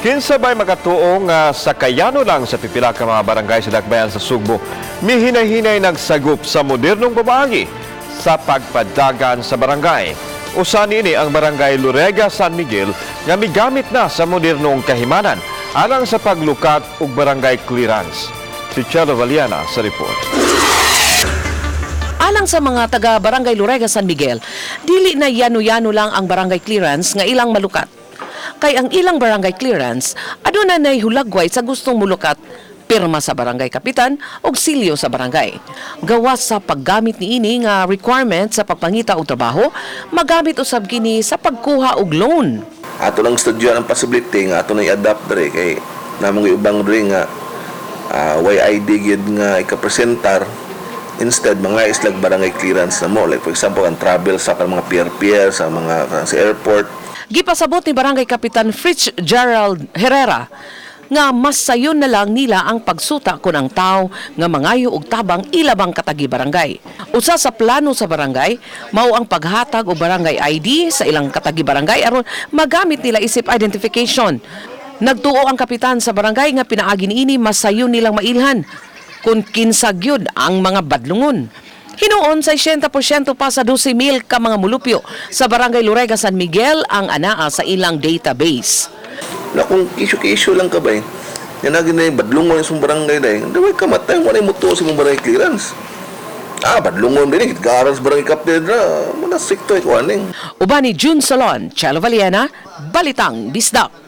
Kinsa bay makatuo nga sa kayano lang sa pipila ka mga barangay sa Dakbayan sa Sugbo, mihinay-hinay nagsagop sa modernong pamaagi sa pagpadagan sa barangay. Usa niini ang Barangay Lorega, San Miguel, nga migamit na sa modernong kahimanan alang sa paglukat og barangay clearance. Si Chelo Valiana sa report. Alang sa mga taga Barangay Lorega, San Miguel, dili na yano-yano lang ang barangay clearance nga ilang malukat. Kay ang ilang barangay clearance, aduna nay hulagway sa gustong mulukat, pirma sa barangay kapitan o silyo sa barangay. Gawas sa paggamit niini nga requirement sa pagpangita og trabaho, magamit usab kini sa pagkuha og loan. Ato lang studyo ang possibility nga ato na i-adapt diri kay namong ubang diri nga YID gyud nga ikapresentar, instead mga islag barangay clearance na mo, like for example ang travel sa kanang mga pier-pier sa mga sa airport. Gipasabot ni Barangay Kapitan Fritz Gerald Herrera nga mas sayon na lang nila ang pagsuta kon ang tao nga mangayo og tabang ilabang katagi barangay. Usa sa plano sa barangay mao ang paghatag og barangay ID sa ilang katagi barangay aron magamit nila isip identification. Nagtuo ang kapitan sa barangay nga pinaagi niini mas sayon nilang mailhan kung kinsa gyud ang mga badlungon. Hinuon sa 80% pa sa 12,000 ka mga mulupyo sa Barangay Lorega, San Miguel ang anaa sa ilang database. Na kung issue-issue lang ka ba eh, yan na ginay badlungon sa barangay dai di ka matay, wala mo tuo sa imong barangay clearance. Ah, badlungon din garan sa barangay captain ra mo na stricto ikuaning. Uban ni June Solon, Chelo Valiena, Balitang Bisdak.